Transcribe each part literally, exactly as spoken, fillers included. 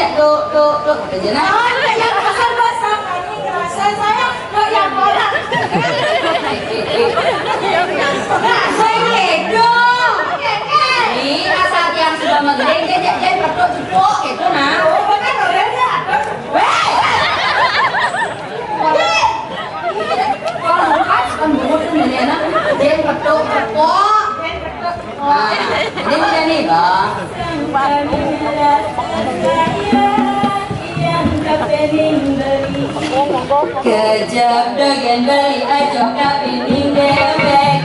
cak tuk, tuk, tuk, kata je nah. Oh, yang pasal bahasa kami ngerasa saya kok yang orang. Nah, saya kedo. Ni, asal tiang sudah mengering, dia, dia, dia petuk cepuk gitu nah. Oh, bukan orang dia. Weh! Kalau bukan, bukan dulu tuh, Meliana. Dia petuk cepuk. Ah, ini udah nih, Bang. Kejap dogen beli aja kapining dewek.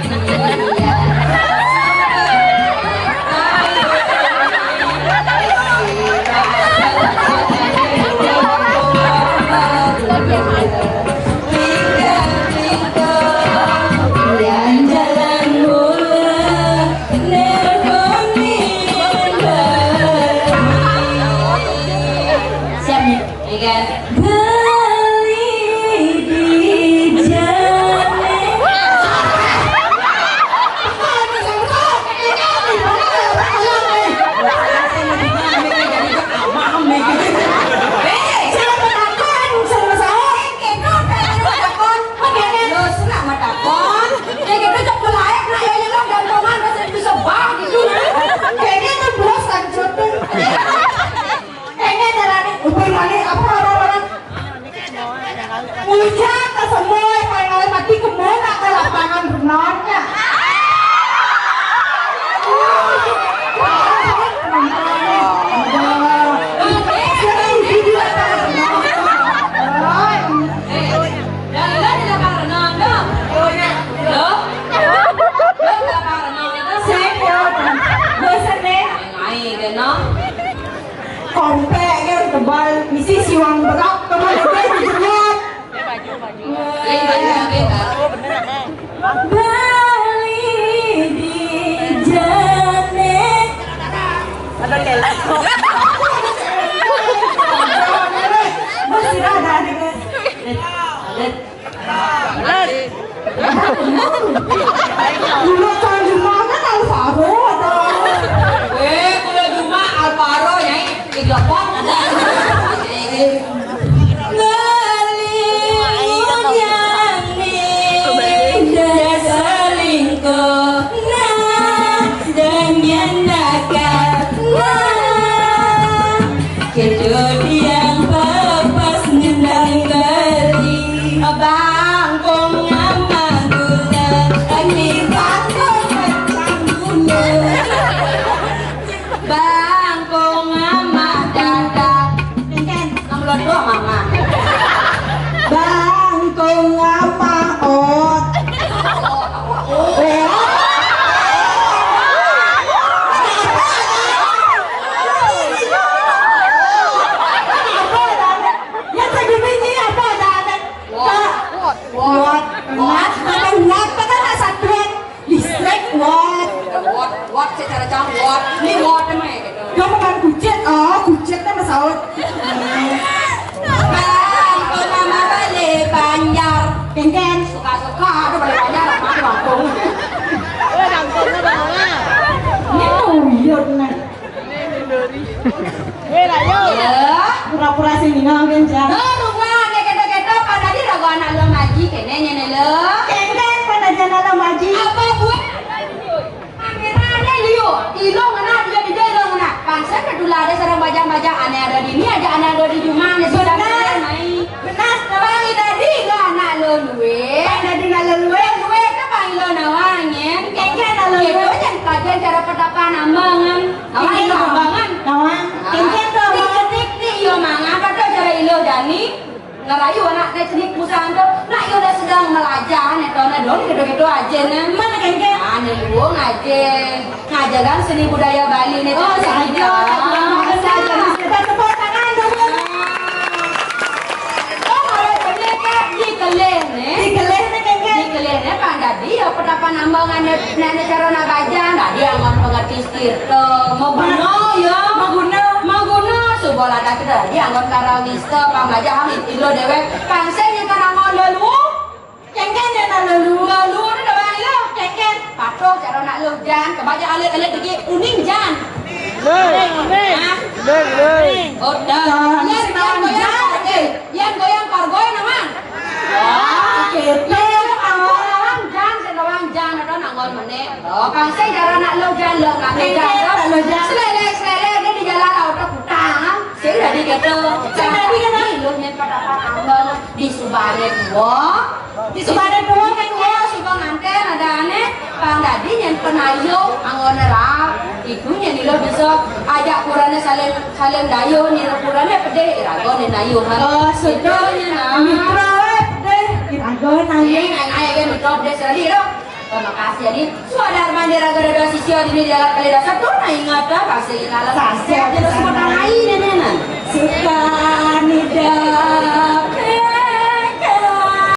Siap nih, ya kan? Beli di jalan. Kayaknya kan bos kan jodoh. Kayaknya carane ubah balik apa orang-orang. Ucap ke semua yang paling mati kemana ke lapangan renangnya. Kompek kan tebal, isi siwang berak, teman gue dijerat. Bali di jane. Ada kelek. Masih ada, ada. Gula Tanjung mana Alvaro ada? Eh, gula Juma Alvaro, Nyai. Tiga pot. Ngeling yang ni dah selingkuh, nah, dengan nakal, nah. Kejut yang pepas nendang beli. Bangkong ama gula, ini bangkong kacang gula. Bangkong ama dadak. Enten, kamu lo doang ama. Bangkong ama ot. Ot. Yang tadi ini apa ada? What? What? What? What? What? What? Listrik, what? What? What? Secara jam, what? Ini what emang ya gitu. Dia bukan kucit, oh, kucitnya pesawat. Bang, kok nama balik Banjar? Kengken. Suka-suka, ada balik Banjar, apa aku bangkong? Oh, bangkongnya Bang Ola. Ini tuyul, nah. Weh, ayo. Pura-pura sing ningal, Gen, Jang. Lo rumah, nek keto-keto, pada di rago anak lo ngaji, kene nyene lo. Kene, pada di anak lo ngaji. Apa buat? Kamera ada liu. Ilo ngena, dia di ilo ngena. Pansel kedula ada sareng bajang-bajang, ane ada di ini aja, ane ada di rumah, ane sudah. Benar. Benar. Bang Dadi lo anak lo luwe. Bang Dadi anak lo luwe. Luwe ke Bang Ilo nawangin. Kene anak lo luwe. Keto jan pakai Nambangan. Nawang, iya, nambangan. Nawang. Ah. Kénkén to, nawang. Nik, nik, nik, iyo mangan, kata cara ilo jani. Ngerayu anak né cenik musang to. Nak iyo udah sedang melajah né to, nah, dong, gitu-gitu aja, nah. Mana kénkén? Ah, né luung aja. Ngajaran seni budaya Bali né. Oh, saja. Saja. Kita tepuk tangan dulu. Oh, kalau jeblé, Kak, di kelih né. Di kelih né, Kak? Di kelih né, Pak, dadi ya petapan ambangan né, né, né cara nak bajang. Dadi anggon pengertis tirta. Maguna, ya. Maguna. Maguna. Suba ladak kita dadi anggon karawista, pang bajang, ilo déwék. Pang sing nyénten anggon lelu. Kénkén dadi nak lelu. Lelu né doang ilo, kénkén. Patuh cara nak luh, Jan. Coba aja alit-alit dikit. Uning, Jan. Uning, uning. Hah? Uning, uning. Oh, dah. Jan, Jan, Jan, Jan. Eh, Yan goyang pargoy naman. Ah, kéto. Yan goyang pargoy naman, Jan, sing doang, Jan, ada nanggon menék. Oh, pang sing cara nak lo, Jan, lo, nak Jan, lo. Nak lo, Jan. Selélé, selélé, dia di jalan, auto kutang. Sing dadi kéto. Sing dadi kéto. Lo nyén pada apa, ambang, di subané tua. Di subané tua, kan, ya, suba nganten, ada ané. Pang dadi nyén penayung, anggon rap. Itu nyén ilo bisa ajak purané saling, saling dayung, nyén purané pedih, iraga né nayung. Oh, sudah. Itu nyén, ah. Mitra, eh, pedih, iraga nayung. Nyén, anak-anak, mitra pedih sekali, lo. Terima kasih, Adi. Suadar mandir raga-raga sisya dini di alat kali dasar tu, nah, ingat, ah, kasih ingat, kasih, kasih, semua tanah air, nah, nah, nah. Suka nida.